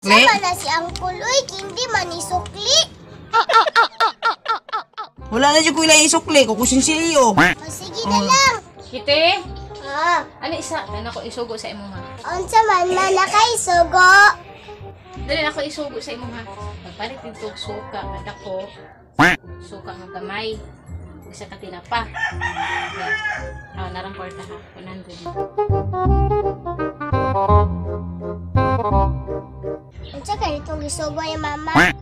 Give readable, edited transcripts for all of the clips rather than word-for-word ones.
Sama na si Uncle, uy, kindi man isukli. Wala na jud ko ilay isukli, kukusinsilyo. O sige na lang. Kite, Ah, ano isa? Ano ako isugo sa imo ha? Unsa man man na kay sugo? Dali na ako isugo sa imo ha. Magpalit dito og suka nga dako, suka nga gamay. Isa ka tinapa. Okay. Ah, narang kwarta ha. 100. Unsa kay itong gisugo ni mama?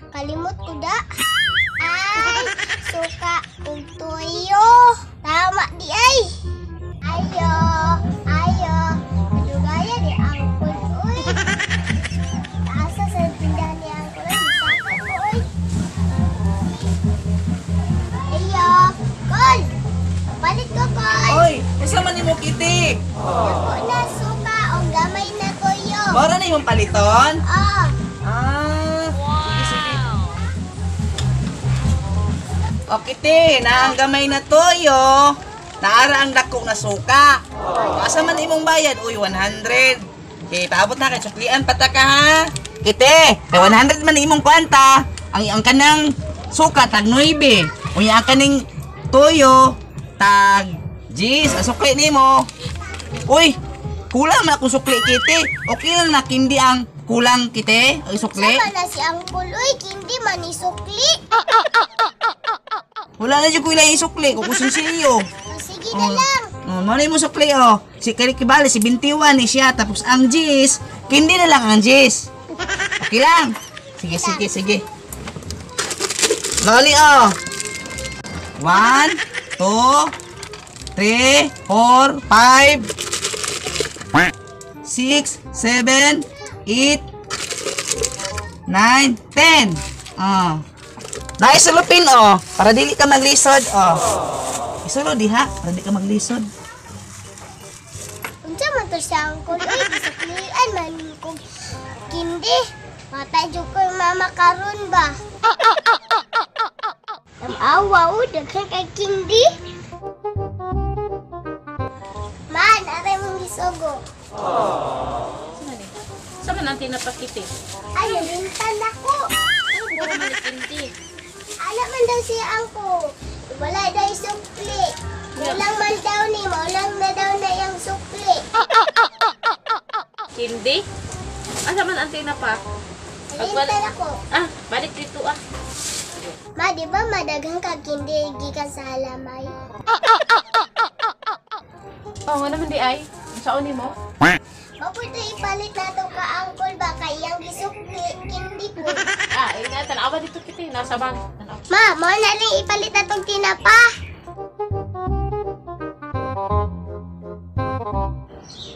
Kalimot ko da. Ay, suka ug tuyo. Tama di ay. Ayo, ayo. Kadugaya ni Uncle, uy. Asa sa tindahan ni Uncle, uy. Misaka ko, uy. Ayo, Kol. Palit ko, Kol. Oy, unsa man nimo, Kitty? Dako na suka o gamay na tuyo. Mora na imong paliton? Ah, Ah, sige, sige. O Kitty, na ang gamay na toyo, naara ang dako na suka. O, asa man imong bayad? Uy, 100. Okay, paabot na kay suklian pata ka ha. Kitty, kay 100 man imong kwanta. Ang kanang suka tag 9. Unya ang kaning toyo tag 10. Ang sukli nimo. Uy, kulang man akong sukli, Kitty. Okay lang na kindi ang kulang, Kitty, ang sukli. Sama na si Uncle, uy, kindi man isukli. Wala na jud ko ilay isukli, kukusinsilyo. O sige na lang. Oh, mo na mo sukli oh. Si Kibali si 21 ni siya tapos ang G's, kindi na lang ang G's. Okay lang. Sige, sige, sige. Loli oh. 1 2 3 4 5 6 7 8 9 10. Oh. Dahil sulupin oh, para dili ka maglisod oh. Isulo diha para di ka maglisod. Unsa man to si Uncle, uy, gisuklian man ko kindi. Patay jud ko yung mama karon ba. Tamawa o, daghan kay kindi. Man, aray mong gisugo. Sama ni? Sama man ang tinapa, Kite? Ay, nalintan ako. Ano ba man ni kindi? Ala man daw si Uncle. Wala daw sukli. Kulang man daw ni, maulang na daw na yung sukli. Kindi? Asa man ang tinapa? Nalintan ako. Ah, balik dito ah. Ma, di ba madaghang ka kindi gikan sa halamay? Oh, nga naman di ay. Unsaon nimo? Mapunta ipalit na to ka Uncle ba kay iyang gisukli kindi po. Ah, ingat tanawa dito, Kite, nasa bag. Tanawa. Ma, mo na lang ipalit na tong tinapa.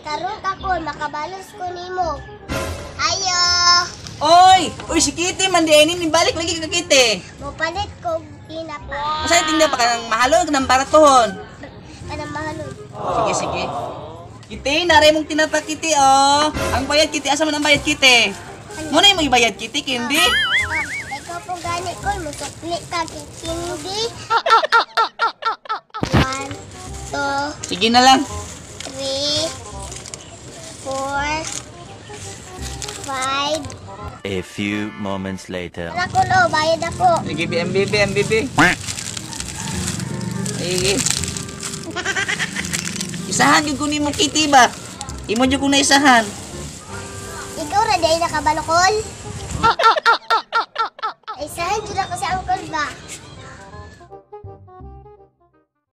Karon ka ko, makabalos ko nimo. Ayo, Oy! Uy, si Kitty man di ay ni balik lagi ka, Kitty. mopalit ko og tinapa. Asa tinda pa kanang mahalon kanang baratohon? Kanang mahalon. Sige, sige. Kitty, naray mong tinapa, Kitty, oh. Ang bayad, Kitty, asa man ang bayad, Kitty? Mo na imong ibayad, Kitty, kindi? Ah, ikaw po gani ko, musukli ka kay kindi. 1, 2, Sige na lang. 3, 4, 5. A few moments later. Tara ko, lo, bayad ako. Sige, MBB, MBB. Sige. Isahan gyud ko nimo, Kitty ba? Imo jud ko na isahan. Ikaw ra day nakabalokol? Ay, saan jud ako sa Uncle ba?